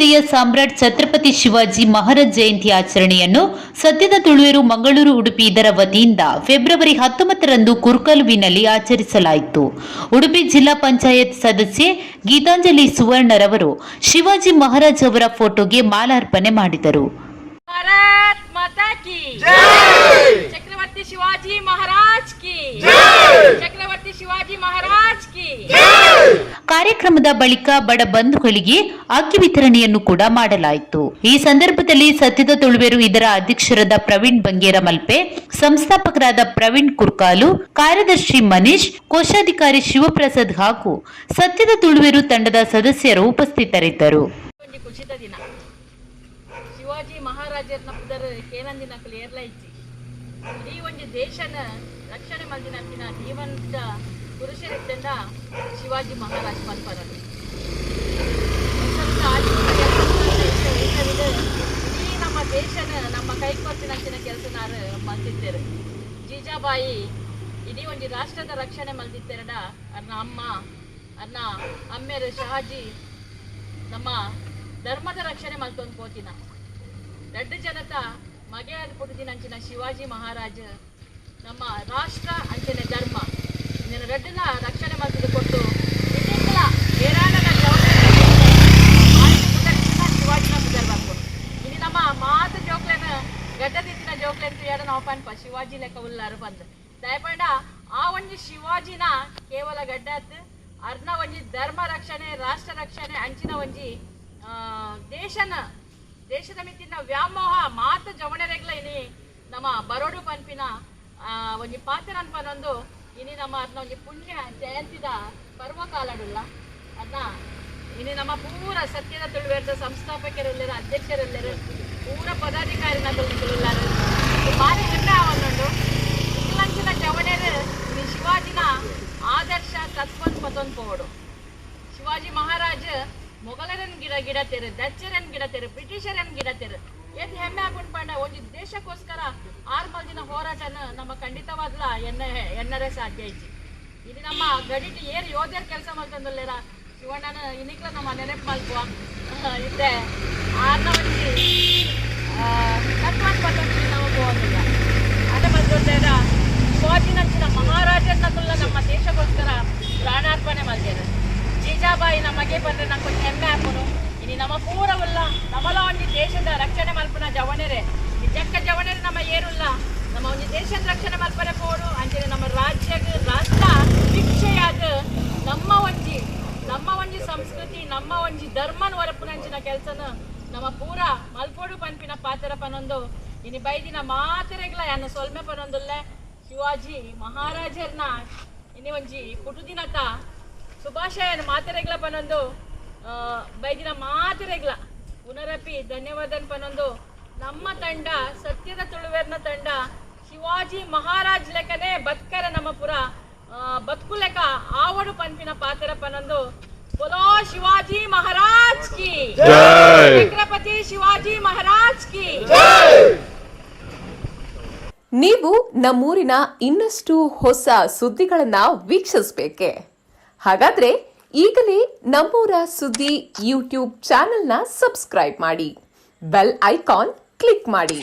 ಹೃದಯ ಸಾಮ್ರಾಟ್ ಛತ್ರಪತಿ ಶಿವಾಜಿ ಮಹಾರಾಜ್ ಜಯಂತಿ ಆಚರಣೆಯನ್ನು ಸತ್ಯದ ತುಳುವೆರು ಮಂಗಳೂರು, ಉಡುಪಿ ಇದರ ವತಿಯಿಂದ ಫೆಬ್ರವರಿ 19ರಂದು ಕುರ್ಕಲುವಿನಲ್ಲಿ ಆಚರಿಸಲಾಯಿತು. ಉಡುಪಿ ಜಿಲ್ಲಾ ಪಂಚಾಯತ್ ಸದಸ್ಯೆ ಗೀತಾಂಜಲಿ ಸುವರ್ಣರವರು ಶಿವಾಜಿ ಮಹಾರಾಜ್ ಅವರ ಫೋಟೋಗೆ ಮಾಲಾರ್ಪಣೆ ಮಾಡಿದರು. भारत माता की! छत्रपति शिवाजी महाराज की! छत्रपति शिवाजी महाराज की! ಕಾರ್ಯಕ್ರಮದ ಬಳಿಕ ಬಡ ಬಂಧುಗಳಿಗೆ ಅಕ್ಕಿ ವಿತರಣೆಯನ್ನು ಕೂಡ ಮಾಡಲಾಯಿತು. ಈ ಸಂದರ್ಭದಲ್ಲಿ ಸತ್ಯದ ತುಳುವೆರು ಇದರ ಅಧ್ಯಕ್ಷರಾದ ಪ್ರವೀಣ್ ಬಂಗೇರ ಮಲ್ಪೆ, ಸಂಸ್ಥಾಪಕರಾದ ಪ್ರವೀಣ್ ಕುರ್ಕಾಲು, ಕಾರ್ಯದರ್ಶಿ ಮನೀಶ್, ಕೋಶಾಧಿಕಾರಿ ಶಿವಪ್ರಸಾದ್ ಹಾಗೂ ಸತ್ಯದ ತುಳುವೆರು ತಂಡದ ಸದಸ್ಯರು ಉಪಸ್ಥಿತರಿದ್ದರು. ಒಂಜಿ ಖುಷಿತ ದಿನ. ಶಿವಾಜಿ ಮಹಾರಾಜರ್ನ ಪುದರ್ ಕೇನಂದಿನಕುಲು ಏರ್ಲ ಇಜ್ಜಿ. ಇಡೀ ಒಂಜಿ ದೇಶನ ರಕ್ಷಣೆ ಮಲ್ದಿನಂಚಿನ ಜೀವಂತ ಪುರುಷರಿತ್ತಂಡ ಶಿವಾಜಿ ಮಹಾರಾಜ್ ಪನ್ಪರದು. ಇಡೀ ನಮ್ಮ ದೇಶನ ನಮ್ಮ ಕೈ ಕೊರ್ತಿನಂಚಿನ ಕೆಲಸನಾರು ಮಲ್ತಿತ್ತೇರು. ಜೀಜಾಬಾಯಿ ಇಡೀ ಒಂಜಿ ರಾಷ್ಟ್ರದ ರಕ್ಷಣೆ ಮಲ್ದಿತ್ತೆರಡ, ಅರ್ನ ಅಮ್ಮ, ಅರ್ನ ಅಮ್ಮೆರು ಶಹಾಜಿ ನಮ್ಮ ಧರ್ಮದ ರಕ್ಷಣೆ ಮಲ್ತೊಂದು ಪೋತಿನ. ದೊಡ್ಡ ಜನತ ಮಗೆ ಆದ್ ಪುಟ್ಟುದಿನಂಚಿನ ಶಿವಾಜಿ ಮಹಾರಾಜ ನಮ್ಮ ರಾಷ್ಟ್ರ ಅಂಚನೆ ಧರ್ಮ ಇಂದೆನ ರಡ್ಡಲ ರಕ್ಷಣೆ ಮಲ್ತದ ಕೊಟ್ಟು ಇಡೀಕ್ಲ ಏರಾನದ ಶಿವಾಜಿನ ಪುದರ್ ಬರ್ಪುಂಡು. ಇನಿ ನಮ್ಮ ಮಾತ ಜೋಕ್ಲೆನ, ಗಡ್ಡ ದಿತ್ತಿನ ಜೋಕ್ಲೆನ್ ತೂಯಡ ನಾವು ಪನ್ಪ, ಶಿವಾಜಿ ಲೆಕ್ಕ ಉಲ್ಲಾರು ಪಂದ್. ದಯಪಂಡ ಆ ಒಂಜಿ ಶಿವಾಜಿನ ಕೇವಲ ಗಡ್ಡಾತ್, ಅರ್ನ ಒಂಜಿ ಧರ್ಮ ರಕ್ಷಣೆ, ರಾಷ್ಟ್ರ ರಕ್ಷಣೆ, ಅಂಚಿನ ಒಂಜಿ ದೇಶನ ದೇಶದ ಮಿತ್ತಿನ ವ್ಯಾಮೋಹ ಮಾತ ಜವಣರೆಗ್ಲ ಇನಿ ನಮ್ಮ ಬರೋಡು ಪನ್ಪಿನ ಒಂಜಿ ಪಾತ್ರ ಪನೊಂದು ಇನಿ ನಮ್ಮ ಅರ್ನ ಒಂಜಿ ಪುಣ್ಯ ಜಯಂತಿದ ಪರ್ವ ಕಾಲಡುಲ್ಲ. ಅದ್ನ ಇನಿ ನಮ್ಮ ಪೂರ ಸತ್ಯದ ತುಳುವೆರ್ದ ಸಂಸ್ಥಾಪಕರೆಲ್ಲರು, ಅಧ್ಯಕ್ಷರೆಲ್ಲರು, ಪೂರ ಪದಾಧಿಕಾರಿನಕುಲು ಭಾರಿ ಹೆಮ್ಮೆ ಆವೊಂದುಂಡು. ಇಲ್ಲಂಚಿನ ಜವಣೆರ್ ಇನಿ ಶಿವಾಜಿನ ಆದರ್ಶ ತತ್ವನ್ ಪತೊಂದು ಪೋವೊಡು. ಶಿವಾಜಿ ಮಹಾರಾಜ ಮೊಘಲರನ್ ಗಿಡ ಗಿಡತೆರು, ಡಚ್ಚರನ್ ಗಿಡತೆರು, ಬ್ರಿಟಿಷರನ್ ಗಿಡತೆರು. ಏತ್ ಹೆಮ್ಮೆ ಆಪುಂಡು ಪಂಡ, ಒಂಜಿ ದೇಶಕ್ಕೋಸ್ಕರ ಆರ್ ಮಲ್ದಿನ ಹೋರಾಟನ ನಮ್ಮ ಖಂಡಿತವಾದ್ಲ ಎನ್ನ ಎನ್ನರೆ ಸಾಧ್ಯ ಇಜ್ಜಿ. ಇಲ್ಲಿ ನಮ್ಮ ಗಡಿಟ್ ಏರ್ ಯೋಧರ್ ಕೆಲಸ ಮಲ್ತೊಂದುಲ್ಲೆರ, ಶಿವಣ್ಣನ ಇನಿಕ್ಲ ನಮ್ಮ ನೆನಪು ಮಲ್ಪುವ. ಇತ್ತೆ ಆರ್ನ ಒಂಜಿ ತತ್ವನ್ ಪತೊಂದು ನಾವು ಪೋವೊಂದುಲ್ಲ. ಅದ ಮಲ್ತೊಂದೇರ ಶಿವಾಜಿನಂಚಿನ ಮಹಾರಾಜರ್ನಕುಲ್ಲ ನಮ್ಮ ದೇಶಕ್ಕೋಸ್ಕರ ಪ್ರಾಣಾರ್ಪಣೆ ಮಲ್ತೆರ್. ಜೀಜಾಬಾಯಿ ನಮಗೆ ಬಂದ್ರೆ ನಂಗೆ ಒಂಜಿ ಹೆಮ್ಮೆ ಆಪುಂಡು. ಇನಿ ನಮ್ಮ ಪೂರವುಲ್ಲ ನಮಲ ಒಂಜಿ ದೇಶದ ರಕ್ಷಣೆ ಮಲ್ಪುನ ಜವಣೆರೆ. ನಿಜಕ್ಕ ಜವಣೆರೆ ನಮ್ಮ ಏರುಲ್ಲ, ನಮ್ಮ ಒಂಜಿ ದೇಶದ ರಕ್ಷಣೆ ಮಲ್ಪರೆ ಪೋಡು. ಅಂಚನೆ ನಮ್ಮ ರಾಜ್ಯಗ್ ರಾಷ್ಟ್ರ ಭಿಕ್ಷೆಯಾದ ನಮ್ಮ ಒಂಜಿ ಸಂಸ್ಕೃತಿ, ನಮ್ಮ ಒಂಜಿ ಧರ್ಮನ್ ಒರಪುನಂಚಿನ ಕೆಲಸನ ನಮ್ಮ ಪೂರ ಮಲ್ಪೋಡು ಪನ್ಪಿನ ಪಾತ್ರ ಪನೊಂದು ಇನಿ ಬೈದಿನ ಮಾತೆರೆಗ್ಲ ಯಾನ್ ಸೊಲ್ಮೆ ಪನೊಂದುಲ್ಲೆ. ಶಿವಾಜಿ ಮಹಾರಾಜರ್ನ ಇನಿ ಒಂಜಿ ಪುಟುದಿನತ ಶುಭಾಶಯನ ಮಾತೆರೆಗ್ಲ ಪನೊಂದು, ಬೈದಿನ ಮಾತೆರೆಗ್ಲ ಪುನರಪಿ ಧನ್ಯವಾದನ್ ಪನೊಂದು, ನಮ್ಮ ತಂಡ, ಸತ್ಯದ ತುಳುವೆರ್ನ ತಂಡ ಶಿವಾಜಿ ಮಹಾರಾಜ್ ಲೆಕ್ಕನೆ ಬತ್ಕರ ನಮ್ಮ ಪುರ ಬತ್ಕು ಲೆಕ್ಕ ಆವಡು ಪನ್ಪಿನ ಪಾತ್ರ ಪನೊಂದು, बोलो शिवाजी महाराज की! छत्रपति शिवाजी महाराज की! ನೀವು ನಮ್ಮೂರಿನ ಇನ್ನಷ್ಟು ಹೊಸ ಸುದ್ದಿಗಳನ್ನ ವೀಕ್ಷಿಸಬೇಕೆ? ಹಾಗಾದ್ರೆ ಈಗಲೇ ನಮ್ಮೂರ ಸುದ್ದಿ ಯೂಟ್ಯೂಬ್ ಚಾನೆಲ್ನ ಸಬ್ಸ್ಕ್ರೈಬ್ ಮಾಡಿ, bell icon click ಮಾಡಿ.